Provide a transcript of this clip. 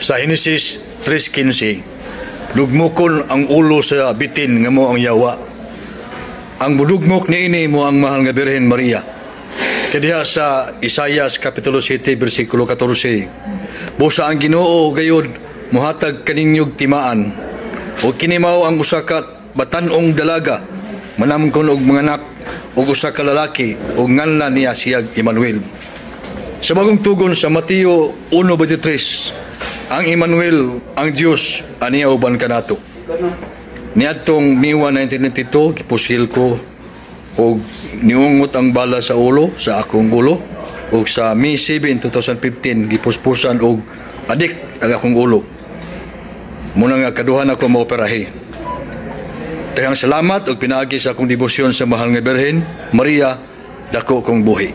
Sa Henesis 3:15, lugmukon ang ulo sa bitin nga mao ang yawa. Ang mulugmok niini mao ang Mahal nga Birhen Maria. Kaya sa Isaias Kapitulo 7 versikulo 14, busa ang Ginoo gayud muhatag kaninyog timaan ug kini mao ang usa ka batan-ong dalaga, manamkon og manganak og usa ka lalaki ug nganlan niya siyag Emmanuel. Sa Bagong Tugon, sa Mateo 1:23, ang Emmanuel, ang Dios aniya uban kanato. Niadtong May 1, 1992, gipusil ko og niungot ang bala sa ulo, sa akong ulo, ug sa May 7, 2015, gipuspusan og adik ang akong ulo. Muna nga kaduhan ako maoperahe. Daghang salamat og pinaagi sa akong debosyon sa Mahal nga Birhen Maria, dako kong buhi.